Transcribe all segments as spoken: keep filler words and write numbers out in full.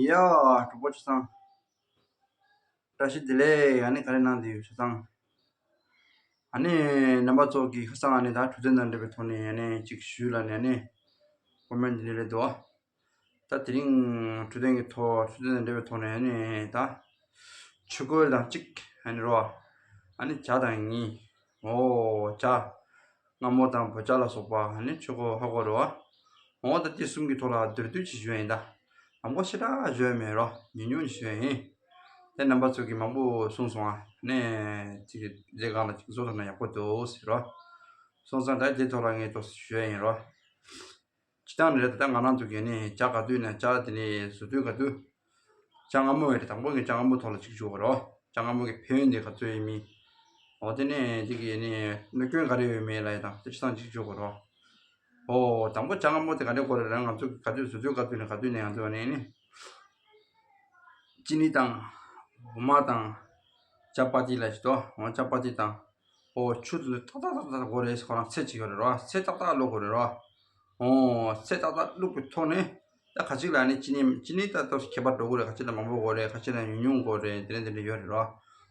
ཡ། གྲོགས་པོ་ཆ་ཚང་། བཀྲ་ཤིས་བདེ་ལེགས། ཨ་ནི་ག་རེ་གནང་བསྡད་ཡོད་ཆ་ཚང་། ཨ་ནི་རྣམ་པ་ཚོ་གི་ཁ་སང་ཨ་ནི་ད་འཕྲོད་བསྟེན་དང་འབྲེལ་བའི་ཐོག་ནས་ཨ་ནི་ཅིག་ཞུས་ལ་ནས་ཨ་ནི་ཀོ་མེན་འདི་འདྲ་རེད་འདུག་ད་དེ་རིང་འཕྲོད་བསྟེན་གྱི་ཐོག་འཕྲོད་བསྟེན་དང་འབྲེལ་བའི་ཐོག་ནས་ཨ་ནི་ད་ཆུ་ཁོལ་དང་གཅིག་ཨ་ནི་རོ། ཨ་ནི་ཇ་དང་གཉིས། ཨོ་ཇ། སྔ་མོ་དང་བོད་ཇ་ལ་སོགས་པ་ཨ་ནི་ཆུ་ཁོལ་ཧ་གོ་རོ། ཨོ་ད་དེ་གསུམ་གྱི་ཐོག་ལ་བསྡུས་བསྡུས་ཅིག་ཞུ་ཡིན་ད། དང་པོ་ཞེ་དྲག་ཞུ་ཡ་མེད་རོ། ཉུང་ཉུང་ཞུ་ཡ་ཡིན། དེ་རྣམ་པ་ཚོ་གིས་མང་པོ་གསུངས་སོང་ཨ་ནི། ཅིག་ལས་གང་ལ་ཅིག་བཟོ་ཐུབ་ན་ཡག་པོ་འདུག་ཟེར་རོ། སོང་ཙང་ད་དེ་ཐོག་ལ་ངས་ཏོག་ཙམ་ཞུ་ཡ་ཡིན་རོ། སྤྱིར་བཏང་ནས་རེད་ད། ང་རང་ཚོ་གིས་ནི་ཇ་ག་དུས་ནས་ཇ་དེ་ནས་བཟོ་དུས་ག་དུས། ཇ་མངར་མོ་ཡོད་རེད། དང་པོ་ངས་ཇ་མངར་མོ་ཐོག་ལ་ཅིག་འཇུག་གི་རོ། ཇ་མངར་མོ་གི་ཕན་ཡོན་དེ་ག་ཚོད་ཡིན་མིན། འོ་དེ་ནས་དེ་གི་ནི་གནོད་སྐྱོན་ག་རེ་ཡོད་མེད་ལ་ཡ་དང་དེ་ཆ་ཚང་ཅིག་འཇུག་གི་རོ། འོ་དང་པོ་ཇ་མངར་མོ་དེ་ག་འདྲ་དགོས་རེད་ལ། ང་ཚོ་ག་དུས་བཟོ་དུས་ག་དུས་ནས་ག་དུས་ནས་ང་ཚོ་ནས་ནི། ཅི་ནི་དང་། འོ་མ་དང་། ཇ་པ་ཏི་ལ་ཞིག་ཏོ། འོ་ཇ་པ་ཏི་དང་། ཨོ་ཆུ་དེ་ཏག་ཏག་ཏག་ཏག་དགོས་རེད། ཁོ་རང་ཚད་ཅིག་ཡོད་རེད་རོ། ཚད་ཏག་ཏག་བླུག་དགོས་རེད་རོ། ཨོ་ཚད་ཏག་ཏག་བླུག་པའི་ཐོག་ནས་ད་ཁ་ཅིག་ལ་ནི་ཅི་ནི་ཅི་ནི་ད་ཏོག་ཙམ་ཁྱད་པར་འགྲོ་གི་རེད། ཁ་ཅིག་ལ་མང་པོ་དགོས་རེད། ཁ་ཅིག་ལ་ཉུང་ཉུང་དགོས་རེད། དེ་འདྲ་དེ་འདྲ་ཡོད་རེད་རོ།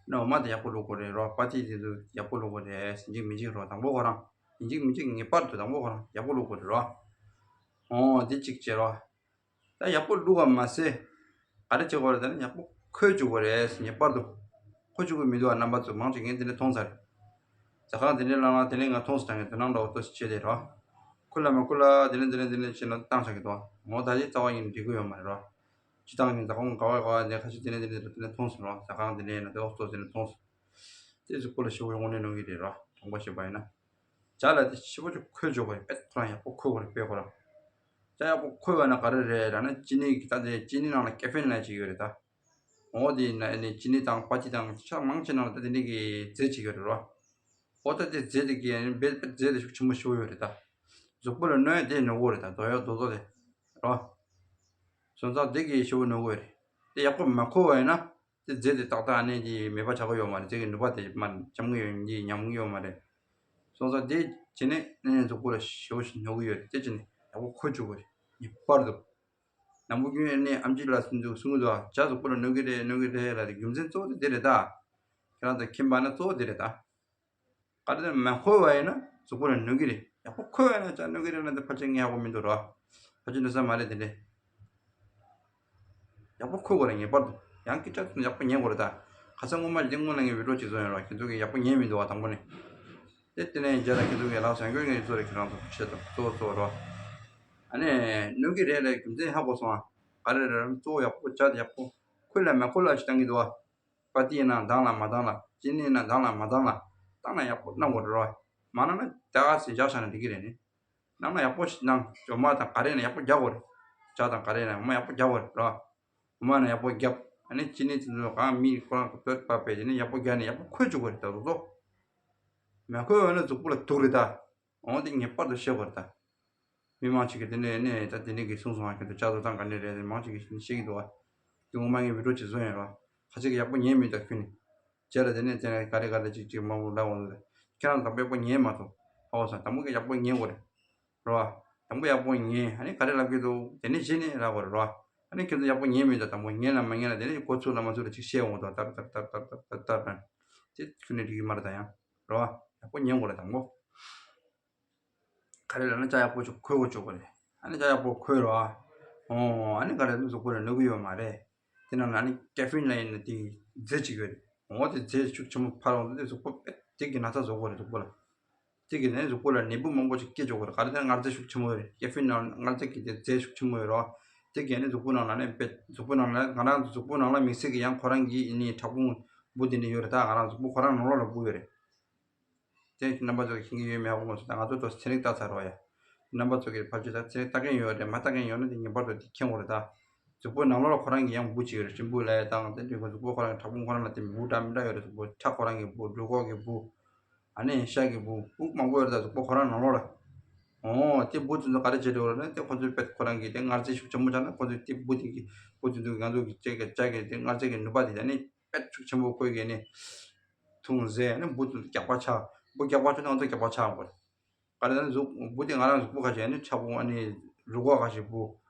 ནི་འོ་མ་དེ་ཡག་པོ་བླུག་དགོས་རེད་རོ། པ་ཏི་དེ་ཚོ་ཡག་པོ་བླུག་དགོས་རེད། ཡིན་གཅིག་མིན་གཅིག་རོ། དང་པོ་ཁོ་རང་ཡིན་གཅིག་མིན་གཅིག་ངེས་པར་དུ་དང་པོ་ཁོ་རང་ཡག་པོ་བླུག་དགོས་རེད་རོ། ཨོ་དེ་གཅིག་བྱས་རོ། ད་ཡག་པོ་བླུགས་པ་མ་ཟད། ག་རེ་བྱེད་དགོས་རེད་ཟེར་ན་ཡག་པོ་ཁོལ་བཅུག་དགོས་རེད། ངེས་པར་དུ། ཁོལ་བཅུག་གི་མི་འདུག་ཨ། རྣམ་པ་ཚོ་མང་ཆེ་ངས་དེ་འདྲ་མཐོང་ཚར། ཟ་ཁང་དེ་འདྲ་ལ་ང་དེ་ནས་ང་མཐོང་སོང་། ད་ངས་དོ་སྣང་འདྲ་བོ་ཏོག་ཙམ་བྱས་ཏེ་རོ། ཁོལ་ལ་མ་ཁོལ་ལ་དེ་འདྲ་དེ་འདྲ་དེ་འདྲ་བྱས་ན་བཏང་བཞག་གི་འདུག་ངོ་ད་ཅི་རྩ་བ་ཉིད་ནས་འགྲིག་གི་ཡོད་མ་རེད་རོ། སྤྱིར་བཏང་གི་ཟ་ཁང་ག་བ་ག་བ་ནས་ཁ་ཤས་དེ་འདྲ་དེ་འདྲ་དེ་འདྲ་མཐོང་སོང་རོ། ཟ་ཁང་དེ་འདྲ་ཡིན་ན་དེ་འོག་ཚོ་དེ་འདྲ་མཐོང་སོང་། དེ་ཚོ་ཁོལ་ལ་ཞེ་པོ་དངོས་གནས་གནོད་གི་རེད་རོ། དྲང་པོ་བཤད་པ་ཡིན་ན། ཇ་ལ་དེ་ཞེ་པོ་ཅིག་ཁོལ་འཇོག་དགོས་རེད། དཔེ་ཁོ་རང་ཡག་པོ་ཁོལ་དགོས་རེད། དཔེ་ཁོ་རང་། ཇ་ཡག་པོ་ཁོལ་བ་ན་ག་རེ་རེད་ལབ་ན་ཅི་ནི་གི་ད་དེ་ཅི་ནི་ནང་ལ་ཀེ་ཕིན་ལབ་ཅིག་ཡོད་རེད་ད། འོ་དེ་ན་ནི་ཅི་ནི་དང་པ་ཏི་དང་ཆ་མང་ཆེ་ནང་ལ་ད་དེ་འདྲ་གི་རྫས་ཅིག་ཡོད་རེད་རོ། འོ་ད་དེ་རྫས་དེ་གི་དཔེ་དཔེ་རྫས་དེ་ཤུགས་ཆེན་པོ་ཞེ་པོ་ཡོད་རེད་ད། གཟུགས་པོ་ལ་གནོད་ཡ་དེ་ནོར་གོ་རེད་ད། རྡོ་ཡོ་རྡོ་རྡོ་དེ་རོ། སོང་ཙང་དེ་གི་ཞེ་པོ་ནོར་གོ་རེད། དེ་ཡག་པོ་མ་ཁོལ་བ་ཡིན་ན། དེ་རྫས་དེ་ཏག་ཏག་ཨ་ནི་དེ་མེད་པ་ཆགས་ཀྱི་ཡོད་མ་རེད། རྫས་ཀྱི་ནུས་པ་དེ་མར་འཇམ་གྱི་ཡོད་འདི་ཉམས་ཀྱི་ཡོད་མ་རེད། སོང་ཙང་དེ་བྱས་ནས་ཨ་ནི་གཟུགས་པོ་ལ་ཞེ་པོ་ཞིག་ཉོ་གི་ཡོད་རེད། དེ་བྱས་ནས་ཡག་པོ་ཁོལ་བཅུག་དགོས་རེད། ངེས་པར་དུ། ནམ་བུ་ཁྱོད་ཨ་ནི་ཨམ་ཆི་ལ་སུན་ཚུགས་གསུང་གི་འདུག་ཨ། ཇ་གཟུགས་པོ་ལ་གནོད་ཀྱི་རེད། གནོད་ཀྱི་རེད་ལབ་དེ་རྒྱུ་མཚན་གཙོ་བོ་དེ་དེ་རེད་ད། ཁྱེད་རང་ཚོ་མཁྱེན་པ་ན་གཙོ་བོ་དེ་རེད་ད། ག་རེ་ཟེར་ན་མ་ཁོལ་བ་ཡིན་ན་གཟུགས་པོ་ལ་གནོད་ཀྱི་རེད། ཡག་པོ་ཁོལ་བ་ཡིན་ན་ཇ་གནོད་ཀྱི་རེད་ལབ་དེ་ཕལ་ཆེར་ངས་ཧ་གོ་མི་འདུག་རོ། ཕལ་ཆེར་གནོད་ས་མ་རེད་དེ་འདྲས། ཡག་པོ་ཁོལ་དགོས་རེད། ངེས་པར་དུ། ཡང་སྐད་ཆ་ཡག་པོ་ཉན་དགོས་རེད་ད། ཁ་སང་སྔོན་མ་ལས་སྔོན་ལ་ངས་བི་ཌིའོ་ཅིག་བཟོས་ཡོད་རོ། ཁྱེད་ཚོ་གིས་ཡག་པོ་ཉན་མི་འདུག་བ་དང་པོ་ནས། དེ་དེ་ནས་རྗེས་ལ་ཁྱེད་ཚོ་གིས་ལགས་སོ་ཡང་སྐྱར་ངས་བཟོ་རེད། ཁྱེད་རང་ཚོ་ཆེད་དུ་གཙོ་བོ་གཙོ་བོ་རོ། ཨ་ནི་གནོད་ཀྱི་རེད་ལབ་རྒྱུ་མཚན་ཧ་གོ་སོང་ཨ། ག་རེ་རེད་ལབ་ན་གཙོ་བོ་ཡག་པོ་ཇ་དེ་ཡག་པོ་ཁོལ་ལ་མ་ཁོལ་ལ་ཞིག་བཏང་གི་འདུག་བ། པ་ཏི་ཡིན་ན་འདང་ལ་མ་འདང་ལ། ཅི་ནི་ཡིན་ན་འདང་ལ་མ་འདང་ལ། བཏང་ན་ཡག་པོ་གནང་དགོས་རེད་རོ། མ་གནང་ན་དེ་ག་ཟེ་བཞག་བཞག་ན་འགྲིག་གི་རེད་ནི། གནང་ན་ཡག་པོ་ཞིག་གནང་། འོ་མ་དང་ག་རེ་ཡིན་ན་ཡག་པོ་རྒྱག་དགོས་རེད། ཇ་དང་ག་རེ་ཡིན་ན་འོ་མ་ཡག་པོ་རྒྱག་དགོས་རེད་རོ། འོ་མ་ན་ཡག་པོ་རྒྱབ། ཨ་ནི་ཅི་ནི་དེ་ཚོ་གང་མི་ཁོ་རང་གི་བོད་པ་པས་དེ་ནི་ཡག་པོ་རྒྱག་ནས་ཡག་པོ་ཁོལ་བཅུག་དགོས་རེད་ད། རོ་རོ། མ་ཁོལ་བ་ན་གཟུགས་པོ་ལ་སྡུག་རེད་ད། འོ་དེ་ངེས་པར་དུ་ཤེས་དགོས་རེད་ད། མི་མང་ཆེ་གིས་དེ་ནས་ནས་ད་དེ་ནས་གི་གསུངས་སོང་ང་། ཁྱོད་ཚོ་ཇ་བཟོ་སྟངས་ག་འདྲ་རེད་ཟེར་མང་ཆེ་གིས་བཤད་ཀྱི་འདུག་བ། དེ་ངོ་མ་ངས་བི་ཌིའོ་ཅིག་བཟོས་ཡོད་རོ། ཁ་ཅིག་གིས་ཡག་པོ་ཉན་མི་འདུག་ཁྱོད་ནི། རྗེས་ལ་དེ་ནས་དེ་ནས་ག་རེ་ག་རེ་ཅིག་ཅིག་མང་པོ་ལབ་འོང་འདུག་ཁྱེད་རང་དང་པོ་ཡག་པོ་ཉན་མ་ཐུབ། ཧ་གོ་སོང་། དང་པོ་གི་ཡག་པོ་ཉན་དགོས་རེད། རོ། དང་པོ་ཡག་པོ་ཉན། ཨ་ནི་ག་རེ་ལབ་ཀྱི་འདུག་དེ་ནས་གཞི་ནས་ལབ་དགོས་རེད་རོ། ཨ་ནི་ཁྱེད་ཚོ་ཡག་པོ་ཉན་མི་འདུག་དང་པོ་ཉན་ལ་མ་ཉན་ལ་དེ་ནས་གོ་ཚུགས་ལ་མ་ཚུགས་ལ་ཅིག་བཤད་འོང་འདུག་ཏར་ཏར་ཏར་ཏར་ཏར་ཏར་ཏར། དེ་ཁྱོད་ནས་འགྲིག་གི་མ་རེད་ད་ཡང་། རོ། ཡག་པོ་ཉན་དགོས་རེད་དང་པོ། ག་རེ་ལབ་ན་ཇ་ཡག་པོ་ཅིག་ཁོལ་དགོས་བཅུག་དགོས་རེད། ཨ་ནི་ཇ་ཡག་པོ་ཁོལ་རོ། ཨོ་ཨ་ནི་ག་རེ་གཟུགས་པོ་ལ་གནོད་གི་ཡོད་མ་རེད། དེ་ནང་ལ་ཨ་ནི་ཀེ་ཕིན་ལབ་ཡིན་ན་དེ་རྫས་ཅིག་ཡོད་རེད། འོ་དེ་རྫས་ཤུགས་ཆེན་པོ་ཕར་འོང་དུས་དེ་གཟུགས་པོ་དཔེ་དེ་གི་ན་ཚ་བཟོ་གི་རེད་གཟུགས་པོ་ལ། དེ་གི་ནས་གཟུགས་པོ་ལ་ནད་འབུ་མང་པོ་ཅིག་སྐྱེ་འཇོག་གི་རེད། ག་རེ་ཟེར་ན་མངར་རྫས་ཤུགས་ཆེན་པོ་ཡོད་རེད། ཀེ་ཕིན་ནང་མངར་རྫས་ཀྱི་དེ་རྫས་ཤུགས་ཆེན་པོ་ཡོད་རེད་བ། དེ་གི་ནས་གཟུགས་པོ་ནང་ལ་ནས་དཔེ་གཟུགས་པོ་ནང་ལ་ང་རང་གཟུགས་པོ་ནང་ལ་དམིགས་བསལ་གྱི་ཡང་ཁོ་རང་གི་ནི་ཕྲ་ཕུང་འབུ་དེ་འདྲ་ཡོད་རེད། ད་ང་རང་གཟུགས་པོ་ཁོ་རང་ནང་ལོགས་ལ་འབུ་ཡོད་རེད། དེ་རྣམ་པ་ཚོ་གིས་མཁྱེན་གྱི་ཡོད་མེད་ཧ་གོ་མ་སོང་། ད་ང་ཚོ་ཏོག་ཙམ་ཚན་རིག་ལྟ་ཚར་བ་ཡ། རྣམ་པ་ཚོ་གིས་ཕལ་ཆེར་ད་ཚན་རིག་ལྟ་མཁན་ཡོད་རེད། མ་ལྟ་མཁན་ཡོད་ན་དེ་ངེས་པར་དུ་དེ་མཁྱེན་དགོས་རེད་ད། གཟུགས་པོའི་ནང་ལོགས་ལ་ཁོ་རང་གི་ཡང་འབུ་ཅིག་ཡོད་རེད། སྲིན་འབུ་ལབ་ཡ་དང་དེ་འདྲའི་གཟུགས་པོ་ཁོ་རང་གི་ཕྲ་ཕུང་ཁོ་རང་ལ་དེ་འབུ་འདྲ་མི་འདྲ་ཡོད་རེད། གཟུགས་པོ་ཁྲག་ཁོ་རང་གི་འབུ། འབྲུ་ཁོག་གི་འབུ། ཨ་ནི་ཤ་གི་འབུ། འབུ་མང་པོ་ཡོད་རེད་ད་གཟུགས་པོ་ཁོ་རང་ནང་ལོགས་ལ། འོ་དེ་འབུ་དེ་ཚོ་ག་རེ་བྱེད་འགྲོ་རེད་ན་དེ་ཁོ་ཚོའི་དཔེ་ཁོ་རང་གི་དེ་མངར་རྫས་ཤུགས་ཆེན་པོ་ཆགས་ན་ཁོ་ཚོའི་དེ་འབུ་དེ་གི་འབུ་དེ་ཚོ་གི་ང་ཚོ་གི་ལྕེ་གི་ལྕེ་གི་དེ་མངར་རྫས་ཀྱི་ནུས་པ་དེ་ད་ནི་དཔེ་ཤུགས་ཆེན་པོ་ཁོ་གི་ནི་འཐུང་ཟེར་ནི་འབུ་དེ་ཚོ་རྒྱགས་པ་ཆགས། འབུ་རྒྱགས་པ་ཆགས་ན་ང་ཚོ་རྒྱགས་པ་ཆགས་དགོས་རེད། ག་རེ་ཟེར་ན་གཟུགས་འབུ་དེ་ང་རང་གཟུགས་པོ་ཁ་ཤས་ནི་ཕྲ་ཕུང་ཨ་ནི་རུས་ཁོག་ཁ་ཤས་འབུ།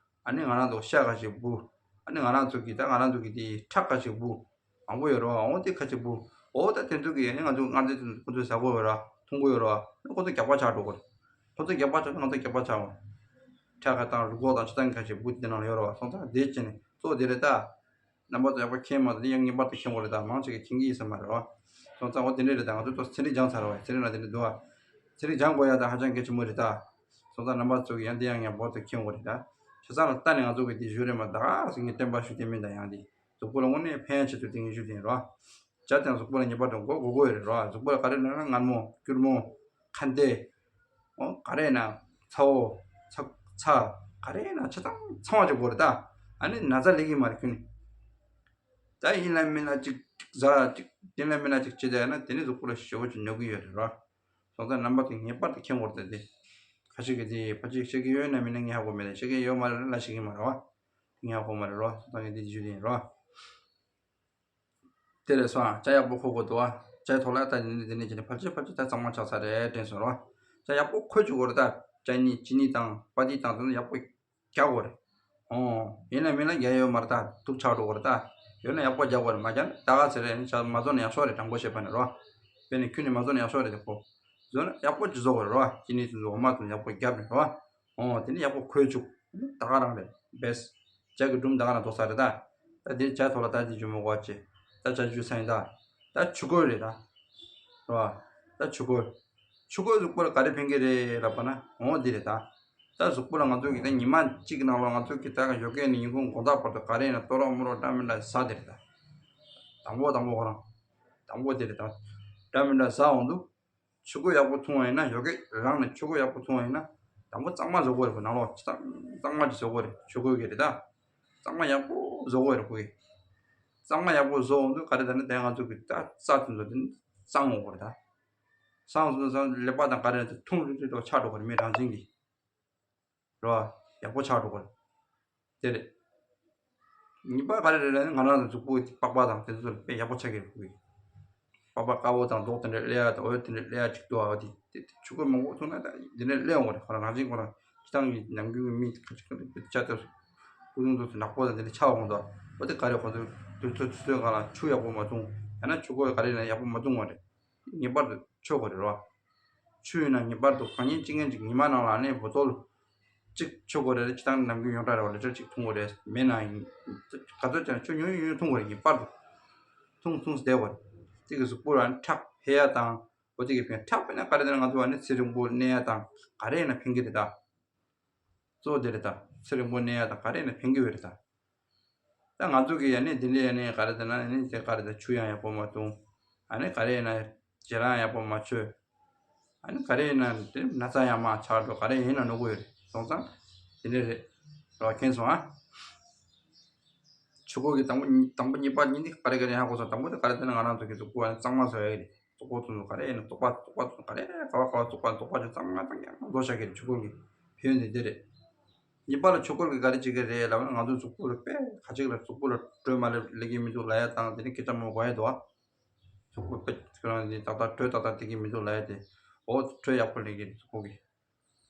ཨ་ནི་ང་རང་ཚོ་ཤ་ཁ་ཤས་འབུ། ཨ་ནི་ང་རང་ཚོ་གི་ད་ང་རང་ཚོ་གི་དེ་ཁྲག་ཁ་ཅིག་བུ་མང་པོ་ཡོད་རེད་བ། འོ་དེ་ཁ་ཅིག་བུ་འོ་ད་དེ་ཚོ་གི་ཨ་ནི་ང་ཚོ་མངར་ཚྭ་དེ་ཁོ་ཚོས་ཟ་གོ་ཡོད་ར་འཐུང་གོ་ཡོད་ར་བ། ཨ་ནི་ཁོ་ཚོ་རྒྱགས་པ་ཆགས་འགྲོ་གོ་རེད། ཁོ་ཚོ་རྒྱགས་པ་ཆགས་ན་ང་ཚོ་རྒྱགས་པ་ཆགས་འོང་། ཁྲག་ཁ་དང་རུས་ཁོག་དང་ཆུ་ཚང་གི་ཁ་ཅིག་བུ་དེ་ནང་ལ་ཡོད་རེད་བ། སོང་ཙང་དེ་བྱས་ནས་གཙོ་བོ་དེ་རེད་ད། རྣམ་པ་ཚོ་ཡག་པོ་མཁྱེན་མ་ཐུབ་ན་ཡང་ངེས་པར་དུ་མཁྱེན་དགོས་རེད་ད། མང་ཆེ་གིས་མཁྱེན་གྱི་ཡིན་ས་མ་རེད་བ། སོང་ཙང་འོ་དེ་འདྲས་རེད་ད། ང་ཚོ་ཚོ་ཚན་རིག་སྦྱངས་ཚར་བ་ཡིན། ཚན་རིག་ལ་དེ་འདྲས་འདུག་བ། ཚན་རིག་སྦྱང་དགོས་ཡ་ད་ཧ་ཅང་གལ་ཆེན་པོ་རེད་ད། སོང་ཙང་རྣམ་པ་ཚོ་གིས་ཡང་དེ་ཡང་ངེས་པར་དུ་མཁྱེན་དགོས་རེད་ད། ཆ་ཚང་ལ་ལྟ་ནས་ང་ཚོ་གིས་དེ་ཞུ་རེད་མ་ད་ག་ཟེར་ངས་བསྟན་པ་ཞུ་དེ་མིན་ད། ཡང་དེ་གཟུགས་པོ་ལ་དངོས་གནས་ཕན་ཆེད་དུ་དེ་ངས་ཞུ་དེ་ཡིན་རོ། ཇ་དང་གཟུགས་པོ་ལ་ངེས་པར་དུ་དགོས་དགོས་དགོས་རེད་རོ། གཟུགས་པོ་ལ་ག་རེ་ན་མངར་མོ་སྐྱུར་མོ་ཁ་འདེ། འོ་ག་རེ་ན་ཚ་བོ། ཚ་ཚ། ག་རེ་ན་ཆ་ཚང་ཚང་བ་ཅིག་དགོས་རེད་ད། ཨ་ནི་ན་ཚ་ལེགས་ཀྱི་མ་རེད་ཁྱོད་ནི། ད་ཡིན་ལ་མིན་ལ་ཅིག་ཅིག་ཟ་ཅིག་ཡིན་ལ་མིན་ལ་ཅིག་བྱེད་བསྡད་ན་དེ་ནི་གཟུགས་པོ་ལ་ཞེ་པོ་ཅིག་གནོད་ཀྱི་ཡོད་རེད་རོ། སོང་ཙང་རྣམ་པ་ཚོ་ངེས་པར་དུ་མཁྱེན་དགོས་རེད་ད། དེ་ཁ་ཤས་ཀྱིས་དེ་ཕལ་ཆེར་ཤེས་ཀྱི་ཡོད་ན་མིན་ན་ངས་ཧ་གོ་མེད་ད། ཤེས་ཀྱི་ཡོད་མ་རེད་ལ་ཤེས་ཀྱི་མ་རེད་བ། ངས་ཧ་གོ་མ་རེད་རོ། སོང་ཙང་ངས་དེ་ཞུ་དེ་ཡིན་རོ། དེ་རེད་སོང་ཨ། ཇ་ཡག་པོ་ཁོལ་དགོས་འདུག་ཨ། ཇའི་ཐོག་ལ་ད་དེ་ནས་དེ་ནས་ཀྱི་ནས་ཕལ་ཆེར་ཕལ་ཆེར་ད་གཙང་མ་ཆགས་ཚར་རེད་དྲན་སོང་རོ། ཇ་ཡག་པོ་ཁོལ་བཅུག་དགོས་རེད་ད། ཇ་ནི་ཅི་ནི་དང་པ་ཏི་དང་དེ་ཚོ་ཡག་པོ་རྒྱག་དགོས་རེད། ཨོ། ཡིན་ན་མིན་ན་རྒྱག་ཡོད་མ་རེད་ད། དུག་ཆགས་འགྲོ་གི་རེད་ད། ཡོད་ན་ཡག་པོ་རྒྱག་དགོས་རེད། མ་རྒྱག་ན་ད་ག་ཚེ་རེད་ནི་ཇ་མ་བཟོ་ན་ཡག་ཤོས་རེད། དྲང་པོ་བཤད་པ་ནི་རོ། དཔེར་ན་ཁྱོད་ནི་མ་བཟོ་ན་ཡག་ཤོས་རེད་དེ་ཁོ། བཟོ་ན་ཡག་པོ་ཅིག་བཟོ་དགོས་རེད་རོ། ཅི་ནི་དེ་ཚོ་འོ་མ་དེ་ཚོ་ཡག་པོ་བརྒྱབ་ནས་རོ། ཨོ་དེ་ནི་ཡག་པོ་ཁོལ་བཅུག་ད་ག་རང་རེད་བེས། ཇ་གི་སྒྲུམ་ད་ག་རང་རྡོག་ས་རེད་ད། ད་དེ་ཇ་ཐོག་ལ་ད་དེ་ཇུས་མོ་གོ་ཅེ། ད་ཇ་ཇུས་ས་ཡིན་ད། ད་ཆུ་ཁོལ་རེད་ད། རེད་བ། ད་ཆུ་ཁོལ། ཆུ་ཁོལ་གཟུགས་པོ་ལ་ག་རེ་ཕན་གི་རེད་ལབ་པ་ན་འོ་འདི་རེད་ད། ད་གཟུགས་པོ་ལ་ང་ཚོ་གི་ད་ཉི་མ་གཅིག་གི་ནང་ལ་ང་ཚོ་གི་ད་ཡོ་གའི་ནས་ཉིན་གུང་དགོང་དག་བར་དུ་ག་རེ་ཡིན་ན་ལྟོ་རོག་མོ་རོག་འདྲ་མི་འདྲ་ཟ་དེ་རེད་ད། དང་པོ་དང་པོ་ཁོ་རང་། དང་པོ་དེ་རེད་ད། འདྲ་མི་འདྲ་ཟ་འོང་དུས། ཆུ་ཁོལ་ཡག་པོ་འཐུང་བ་ཡིན་ན་ཡོ་གེ་རང་ནས་ཆུ་ཁོལ་ཡག་པོ་འཐུང་བ་ཡིན་ན་དང་པོ་གཙང་མ་བཟོ་དགོས་རེད། ཁོ་ནང་ལོགས་ཅི་ཙང་གཙང་མ་ཅིག་བཟོ་དགོས་རེད། ཆུ་ཁོལ་གྱི་རེད་ད། གཙང་མ་ཡག་པོ་བཟོ་དགོས་རེད་ཁོ་གིས། གཙང་མ་ཡག་པོ་བཟོ་འོང་དུས་ག་རེ་ད་ནི་དེ་ང་ཚོ་གི་ད་རྩ་དེ་ཚོ་དེ་ནི་གཙང་འོང་དགོས་རེད་ད། གཙང་སོང་ཙང་ཀླད་པ་དང་ག་རེ་ད་ཐུང་རིག་རིག་ཏོ་ཆགས་འགྲོ་གི་རེད་མི་རང་བཞིན་གྱིས། རེད་བ། ཡག་པོ་ཆགས་འགྲོ་གི་རེད། དེ་རེད། གཉིས་པ་ག་རེ་རེད་ལབ་ན་ང་རང་ཚོ་གཟུགས་པོ་པགས་པ་དང་དེ་ཚོ་ལ་དཔེ་ཡག་པོ་ཆགས་ཀྱི་རེད་ཁོ་གིས། པགས་པ་དཀར་པོ་དང་མདོག་དེ་འདྲ་སླེབས་ཡ་དང་འོད་དེ་འདྲ་སླེབས་ཡ་ཅིག་འདུག་ཨ། འོ་དེ་དེ་དེ་ཆུ་ཁོལ་མང་པོ་འཐུང་ན་ད་དེ་འདྲ་སླེབས་འོང་གི་རེད། ཁོ་རང་རང་བཞིན་ཁོ་རང་སྤྱི་བཏང་གི་ནམ་རྒྱུན་གྱི་མི་ཁ་ཅིག་གི་དཔེ་ཆ་ལྟ་སྐུ་གདུང་དུ་ནག་པོ་དང་དེ་འདྲ་ཆགས་འོང་དུས་འོ་དེ་ག་རེ་ཁོ་ཚོ་དུས་ཚོད་དུས་ཚོད་སྒང་ལ་ཆུ་ཡག་པོ་མ་འཐུང་ཡང་ན་ཆུ་ཁོལ་ག་རེ་ཡིན་ན་ཡག་པོ་མ་འཐུང་བ་རེད། ངེས་པར་དུ་མཆོད་དགོས་རེད་རོ། ཆུ་ཡིན་ན་ངེས་པར་དུ་གང་ཉིན་གཅིག་ཉིན་གཅིག་ཉི་མ་ནང་ལ་ནི་བོ་ཏོལ་གཅིག་མཆོད་དགོས་རེད། སྤྱིར་བཏང་ནམ་རྒྱུན་ཡོངས་གྲགས་རེད་བ། ལི་ཊར་གཅིག་འཐུང་དགོས་རེད། མེད་ན་ཡིན་ག་ཚོད་ཀྱང་ཆུ་ཉུང་ཉུང་ཉུང་འཐུང་དགོས་རེད། ངེས་པར་དུ་འཐུང་འཐུང་བསྡད་དགོས་རེད། དེ་གི་གཟུགས་པོ་ལ་ཁྲག་འཕེལ་ཡ་དང་བོ་དེ་གི་ཕན་ཁྲག་འཕེལ་ན་ག་རེ་དེ་ན་ང་ཚོ་བ་ནི་ཚེ་རིང་པོ་གནས་ཡ་དང་ག་རེ་ཡིན་ན་ཕན་གི་རེད་ད། གཙོ་བོ་དེ་རེད་ད། ཚེ་རིང་པོ་གནས་ཡ་དང་ག་རེ་ཡིན་ན་ཕན་གི་ཡོད་རེད་ད། ད་ང་ཚོ་གི་ཡ་ནི་འདི་འདྲའི་ཡ་ནི་ག་རེ་ཟེར་ན་ཡ་ནི་དེ་ག་རེ་ཟེར་ཆུ་ཡང་ཡག་པོ་མ་འཐུང་། ཨ་ནི་ག་རེ་ཡིན་ན་ཇེ་རང་ཡག་པོ་མ་མཆོད། ཨ་ནི་ག་རེ་ཡིན་ན་དེ་ན་ཚ་ཡང་མ་ཆགས་འགྲོ། ག་རེ་ཡིན་ན་ནོར་གི་ཡོད་རེད། སོང་ཙང་དེ་འདྲ་རེད། རོ་མཁྱེན་སོང་ཨ། ཆུ་ཁོལ་གྱི་དང་པོ་གཉིས་དང་པོ་གཉིས་པ་གཉིས་འདི་ག་རེ་ག་རེ་ཧ་གོ་སོང་། དང་པོ་དེ་ག་རེ་ཟེར་ན་ང་རང་ཚོ་གི་གཟུགས་པོ་ཨ་ནི་གཙང་མ་བཟོ་ཡ་གི་རེད། བཙོག་པ་ཚོ་ག་རེ་ཡིན་ན་བཙོག་པ་བཙོག་པ་ཚོ་ག་རེ་ག་བ་ག་བ་བཙོག་པ་བཙོག་པ་ཚོ་གཙང་མ་གཙང་རྐྱང་བཟོ་བྱ་གི་རེད། ཆུ་ཁོལ་གྱི་ཕན་ཡོན་དེ་འདི་རེད། གཉིས་པ་ལ་ཆུ་ཁོལ་གྱི་ག་རེ་བྱེད་ཀྱི་རེད་ལབ་ན་ང་ཚོའི་གཟུགས་པོ་ལ་དཔེ་ཁ་ཅིག་ལ་གཟུགས་པོ་ལ་དྲོད་མ་སླེབས་སླེབས་ཀྱི་མི་འདུག་ལབ་ཡ་དང་དེ་ནི་སྐད་ཆ་མང་པོ་གོ་ཡ་འདུག་ཨ། གཟུགས་པོ་དཔེ་ཁྱོད་རང་འདི་ཏག་ཏག་དྲོད་ཏག་ཏག་སྟེར་གྱི་མི་འདུག་ལབ་ཡ་དེ། འོ་དྲོད་ཡག་པོ་སླེབས་ཀྱི་རེད་གཟུགས་པོ་གི།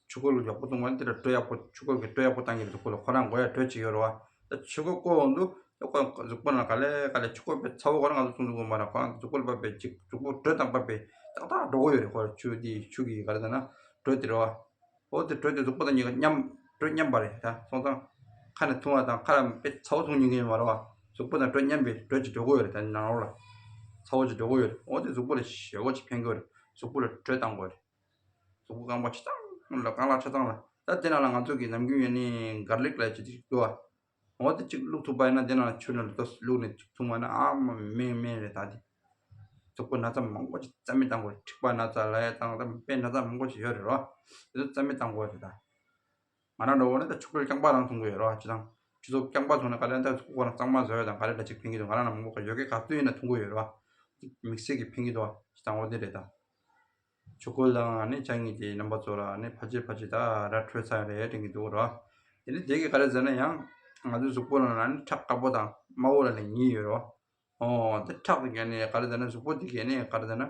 ཆུ་ཁོལ་ཡག་པོ་བཏུང་བ་ནི་དེ་ལ་དྲོད་ཡག་པོ་ཆུ་ཁོལ་གྱི་དྲོད་ཡག་པོ་བཏང་གི་རེད་གཟུགས་པོ་ལ། ཁོ་རང་དགོས་ཡ་དྲོད་ཅིག་ཡོད་རེད་བ། ད་ཆུ་ཁོལ་བསྐོལ་འོང་དུས་ད་ཁོ་གཟུགས་པོ་ནང་ག་ལེ་ག་ལེ་ཆུ་ཁོལ་དཔེ་ཚ་བོ་ག་རེ་ང་ཚོ་བཏུང་དུས་དགོས་མ་རེད། ཁོ་རང་གཟུགས་པོ་ལ་བབས་པའི་ཅིག་གཟུགས་པོ་དྲོད་དང་བབས་པའི་ཏག་ཏག་འགྲོ་གི་ཡོད་རེད། ཁོ་ཆུ་དེ་ཆུ་གི་ག་རེ་ཟེར་ན་དྲོད་དེ་རེད་བ། འོ་དེ་དྲོད་དེ་གཟུགས་པོ་དང་གཉིས་ཀ་མཉམ་དྲོད་མཉམ་པ་རེད་ད། སོང་ཙང་ཁ་ནས་འཐུང་བ་དང་ཁ་ལ་དཔེ་ཚ་བོ་འཐུང་མྱོང་གི་ཡོད་མ་རེད་བ། གཟུགས་པོ་དང་དྲོད་མཉམ་པའི་དྲོད་ཅིག་འགྲོ་གི་ཡོད་རེད། ད་ནང་ལོགས་ལ་ཚ་བོ་ཅིག་འགྲོ་གི་ཡོད་རེད། འོ་དེ་གཟུགས་པོ་ལ་ཞེ་པོ་ཅིག་ཕན་གི་ཡོད་རེད། གཟུགས་པོ་ལ་དྲོད་བཏང་དགོས་རེད། གཟུགས་པོ་རྐང་པ་ཆ་ཚང་ལ་རྐང་ལག་ཆ་ཚང་ལ་ད་དེ་ནང་ལ་ང་ཚོ་གི་ནམ་རྒྱུན་ཡོད་ནི་གར་ལིག་ལ་ཅིག་ཅིག་འདུག་བ། འོ་དེ་གཅིག་བླུགས་ཐུབ་པ་ཡིན་ན་དེ་ནང་ཆུ་ནང་ལ་ཏོག་ཙམ་བླུགས་ནས་གཅིག་འཐུང་བ་ན་ཨ་མ་སྨན་སྨན་རེད་ད་དེ། གཟུགས་པོ་ན་ཚ་མང་པོ་ཅིག་རྩ་མེད་བཏང་དགོས་རེད། མཁྲིས་པ་ན་ཚ་ལབ་ཡ་དང་ད་དཔེ་ན་ཚ་མང་པོ་ཅིག་ཡོད་རེད་རོ། དེ་ཚོ་རྩ་མེད་བཏང་དགོས་རེད་ད། ང་རང་འདྲ་བོ་ནི་ད་ཆུ་ཁོལ་རྐྱང་པ་རང་འཐུང་གི་ཡོད་རོ། ཅི་དང་ཆུ་ཚོད་རྐྱང་པ་འཐུང་ན་ག་ལེ་ད་གཟུགས་པོ་རང་གཙང་མ་བཟོ་ཡ་དང་ག་རེ་འདྲ་ཅིག་ཕན་གྱི་འདུག་ང་རང་ལ་མང་པོ་ག་ཡོད་ཀྱི་ག་དུས་ཡིན་ན་འཐུང་གི་ཡོད་རོ། དམིགས་བསལ་གྱི་ཕན་གྱི་འདུག་ཅི་དང་འོ་དེ་རེད་ད། ཆུ་ཁོལ་དང་ནི་ཇ་གཉིས་དེ་རྣམ་པ་ཚོ་ལ་ནི་ཕལ་ཆེར་ཕལ་ཆེར་ད་ར་འཕྲོད་ཚར་རེད་དྲན་གྱི་འདུག་རོ། དེ་ནི་དེ་གི་ག་རེ་ཟེར་ན་ཡང་ང་ཚོའི་གཟུགས་པོ་ནང་ལ་ནི་ཁྲག་དཀར་པོ་དང་དམར་པོ་ལ་ནི་གཉིས་ཡོད་རོ། ཨོ་དེ་ཁྲག་དེ་གས་ནི་ག་རེ་ཟེར་ན་གཟུགས་པོ་དེ་གས་ནི་ག་རེ་ཟེར་ན།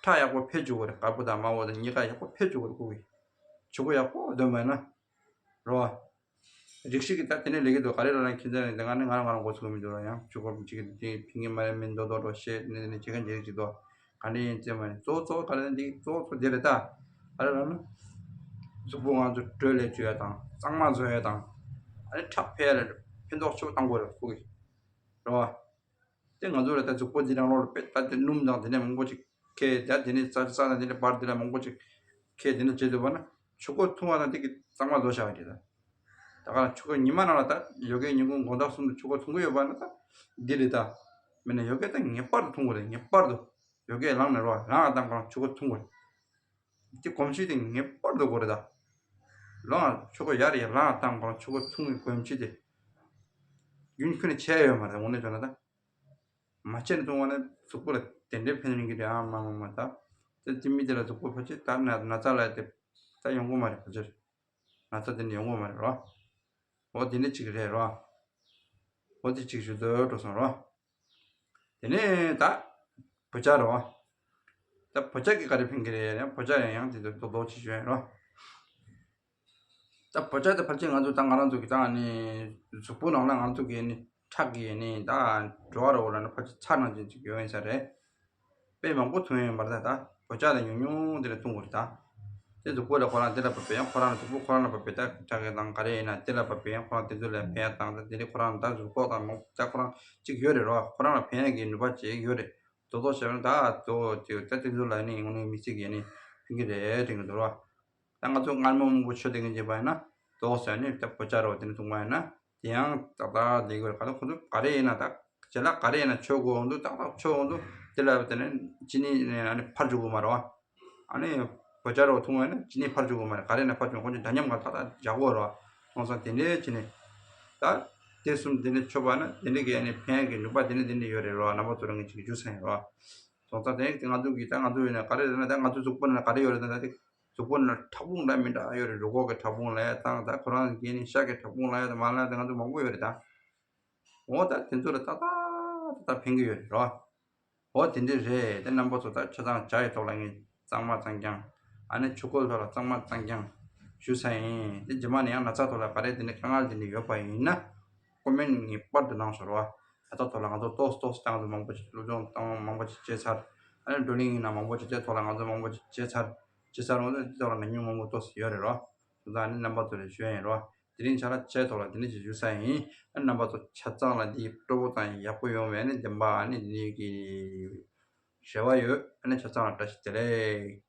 ཁྲག་ཡག་པོ་འཕེལ་བཅུག་གི་རེད། དཀར་པོ་དང་དམར་པོ་དང་གཉིས་ཀ་ཡག་པོ་འཕེལ་བཅུག་གི་རེད་ཁོ་གིས། ཆུ་ཁོལ་ཡག་པོ་འདོན་པ་ཡིན་ན། རོ། རིགས་ཤིག་གིས་ད་དེ་ནས་ལས་ཀྱི་འདུག་ག་རེ་རོ་ལ་ཁྱེད་ཚོ་ནས་ང་ནི་ང་རང་ང་རང་མགོ་ཚོས་མི་འདུག་ར། ཡང་ཆུ་ཁོལ་གཅིག་གིས་དེ་ཕིང་གི་མ་རེད་མིན་འདོད་འདོད་འགྲོ་ཤེས་ནས་ནས་བྱེད་མཁན་རིགས་ཅིག་འདུག་ག་འདྲ་ཡིན་ཚེ་མ་རེད། གཙོ་བོ་གཙོ་བོ་ག་རེ་འདི་གཙོ་བོ་གཙོ་དེ་རེད་ད། ག་རེ་ལབ་ན། གཟུགས་པོ་ང་ཚོ་དྲོད་ལས་བཅོས་ཡ་དང་གཙང་མ་བཟོ་ཡ་དང་། ཨ་ནི་ཁྲག་འཕེལ་ཡ་ལ་ཕན་ཐོགས་ཆེ་བོ་བཏང་དགོས་རེད་ཁོ་གིས། རེད་བ། དེ་ང་ཚོ་ལ་ད་གཟུགས་པོ་འདི་རང་ལོག་ལ་དཔེ་ད་དེ་སྣུམ་དང་དེ་ནས་མང་པོ་ཅིག་ཁེལ། ད་དེ་ནས་རྩ་རྩ་དང་དེ་ནས་བར་དེ་ལ་མང་པོ་ཅིག་ཁེལ། དེ་ནས་བྱེད་ཐུབ་པ་ན་ཆུ་ཁོལ་འཐུང་བ་དང་དེ་གི་གཙང་མ་བཟོ་བྱ་བ་རེད་ད། ད་ག་ཆུ་ཁོལ་ཉི་མ་ནང་ལ་ད་ཡོ་གའི་ཉིན་གུང་དགོང་དག་གསུམ་དུ་ཆུ་ཁོལ་འཐུང་གི་ཡོད་པ་ན་ད་འདི་རེད་ད། མིན་ན་ཡོ་གའི་ད་ངེས་པར་དུ་འཐུང་དགོས་རེད། ངེས་པར་དུ་ཡོ་གའི་ལངས་ནས་རོ་རང་ལ་བཏང་གོང་ཆུ་ཁོལ་འཐུང་དགོས་རེད། དེ་གོམས་གཤིས་དེ་ངེས་པར་དུ་དགོས་རེད་ད། ལོ་ང་ཆུ་ཁོལ་ཡར་ཡར་ལངས་བཏང་གོང་ཆུ་ཁོལ་འཐུང་གི་གོམས་གཤིས་དེ་རྒྱུན་ཁྱོན་ནས་ཆད་ཡོད་མ་རེད། དངོས་གནས་བྱས་ན་ད། མ་བྱས་ནས་བཏུང་བ་ན་གཟུགས་པོ་ལ་དེ་འདྲའི་ཕན་ཡོན་གྱི་རེད་ཨ་མ་མ་མ་ད། དེ་དེ་མི་དེ་ལ་གཟུགས་པོ་ཕལ་ཆེར་ད་ན་ན་ཚ་ལ་དེ་ད་ཡོང་གི་མ་རེད། ཕལ་ཆེར་ན་ཚ་དེ་འདྲ་ཡོང་གི་མ་རེད་རོ། འོ་དེ་འདྲ་ཅིག་རེད་རོ། འོ་དེ་ཅིག་ཞུ་འདོད་འགྲོ་སོང་རོ། དེ་ནས་ད་བོད་ཇ་རོ། ད་བོད་ཇ་གི་ག་རེ་ཕན་གི་རེད་ཡང་བོད་ཇ་ཡང་ཡང་དེ་ཚོ་རྡོག་རྡོག་ཅིག་ཞུ་ཡ་རོ། ད་བོད་ཇ་དེ་ཕལ་ཆེར་ང་ཚོ་ད་ང་རང་ཚོ་གི་ད་ནི་གཟུགས་པོ་ནང་ལ་ང་ཚོ་གི་ནི་ཁྲག་གི་ནི་ད་འགྲོ་བ་རོ་ལ་ནི་ཕལ་ཆེར་ཚྭ་ནང་བཞིན་ཅིག་ཡོད་ཡིན་ས་རེད། དཔེ་མང་པོ་འཐུང་ཡོད་མ་རེད་ད། ད་བོད་ཇ་དེ་ཉུང་ཉུང་དེ་ལ་འཐུང་དགོས་རེད་ད། དེ་གཟུགས་པོ་ལ་ཁོ་རང་དེ་ལ་བབས་པས་ཡང་ཁོ་རང་ལ་གཟུགས་པོ་ཁོ་རང་ལ་བབས་པས་ད་ཁྲག་གི་དང་ག་རེ་ཡིན་ན་དེ་ལ་བབས་པས་ཡང་ཁོ་རང་དེ་ཚོ་ལ་ཕན་ཡ་དང་ད་དེ་ནི་ཁོ་རང་ད་གཟུགས་པོ་དང་མང་ད་ཁོ་རང་གཅིག་ཡོད་རེད་རོ། ཁོ་རང་ལ་ཕན་ཡ་གི་ནུས་པ་ཅིག་ཡོད་རེད། རྡོག་རྡོག་བྱས་ན་ད་དོ་དེ་ད་དེ་ཚོ་ལ་ནི་དངོས་གནས་མི་ཚེ་གི་ནི་ཕན་གི་རེད་དྲན་གི་འདུག་རོ། ད་ང་ཚོ་མངར་མོ་མང་པོ་མཆོད་དེ་གི་བྱས་པ་ཡིན་ན་རྡོག་ཟེར་ནི་ད་བོད་ཇ་རོ་དེ་ནི་འཐུང་བ་ཡིན་ན་དེ་ཡང་ཏག་ཏག་ལས་དགོས་རེད། ག་ཚོད་ཁོ་ཚོ་ག་རེ་ཡིན་ན་ད་ཇ་ལག་ག་རེ་ཡིན་ན་མཆོད་དགོས་འོང་དུས་ཏག་ཏག་མཆོད་འོང་དུས་དེ་ལ་དེ་ནི་ཅི་ནི་ཨ་ནི་འཕར་འཇུག་གི་མ་རེད་བ། ཨ་ནི་བོད་ཇ་རོ་འཐུང་བ་ཡིན་ན་ཅི་ནི་འཕར་འཇུག་གི་མ་རེད། ག་རེ་ཡིན་ན་འཕར་འཇུག་ཁོ་ཚོ་འདྲ་མཉམ་ག་ཏག་ཏག་ཇག་གོ་རེད་བ། སོང་ཙང་དེ་འདྲའི་ཅི་ནི་ད་དེ་གསུམ་དེ་ནི་མཆོད་པ་ན་དེ་འདྲའི་གི་ཨ་ནི་ཕན་ཡ་གི་ནུས་པ་དེ་ནི་དེ་འདྲ་ཡོད་རེད་རོ། རྣམ་པ་ཚོ་རང་གི་ཅིག་རྒྱུ་ས་ཡིན་རོ། སོང་ཙང་དེ་ནི་ང་ཚོ་གི་ད་ང་ཚོ་ཡིན་ན་ག་རེ་རེད་ན་ད་ང་ཚོ་གཟུགས་པོ་ན་ག་རེ་ཡོད་རེད་ན་ད་དེ་གཟུགས་པོ་ན་ཕྲ་ཕུང་འདྲ་མི་འདྲ་ཡོད་རེད། རུས་ཁོག་གི་ཕྲ་ཕུང་ལ་ཡ་དང་ད་ཁོ་རང་གི་ནི་ཤ་གི་ཕྲ་ཕུང་ལ་ཡ་དང་མ་ལ་ཡ་དང་ང་ཚོ་མང་པོ་ཡོད་རེད་ད། འོ་ད་དེ་ཚོ་ལ་ཏག་ཏག་ཏག་ཏག་ཕན་གི་ཡོད་རེད་རོ། འོ་དེ་འདྲ་རེད། དེ་རྣམ་པ་ཚོ་ད་ཆ་ཚང་ཇ་ཡི་ཐོག་ལ་ངས་གཙང་མ་གཙང་རྐྱང་། ཨ་ནི་ཆུ་ཁོལ་ཐོག་ལ་གཙང་མ་གཙང་རྐྱང་ཞུ་ས་ཡིན། དེ་རྗེས་མ་ནས་ཡང་ན་ཚ་ཐོག་ལ་ག་རེ་དེ་འདྲ་དཀའ་ངལ་དེ་འདྲ་ཡོད་པ་ཡིན་ན་ཀོ་མེན་ངེས་པར་དུ་གནང་ཤོག་རོ། ད་ལྟ་ཐོག་ལ་ང་ཚོ་ཏོག་ཙམ་ཏོག་ཙམ་ད་ང་ཚོ་མང་པོ་ཞིག་སློབ་སྦྱོང་བཏང་མང་པོ་ཞིག་བྱས་ཚར། ཨ་ནི་བགྲོ་གླེང་ཡིན་ན་མང་པོ་ཞིག་དེ་ཐོག་ལ་ང་ཚོ་མང་པོ་ཞིག་བྱས་ཚར། བྱས་ཚར་འོང་དུས་དེ་ཐོག་ལ་ཉམས་མྱོང་མང་པོ་ཏོག་ཙམ་ཡོད་རེད་རོ། སོང་ཙང་ཨ་ནི་རྣམ་པ་ཚོ་ལ་ཞུ་ཡ་ཡིན་རོ། དེ་རིང་ཆ་ལ་ཆའི་ཐོག་ལ་དེ་འདྲ་ཞིག་ཞུ་ས་ཡིན། ཨ་རྣམ་པ་ཚོ་ཆ་ཚང་ལ་འདི་སྤྲོ་པོ་དང་ཡག་པོ་ཡོང་བའི་ཨ་ནི་བདེན་པ་ཨ་ནི་འདི་གི་རེ་བ་ཡོད། ཨ་ནི་ཆ་ཚང་ལ་བཀྲ་ཤིས་བདེ་ལེགས།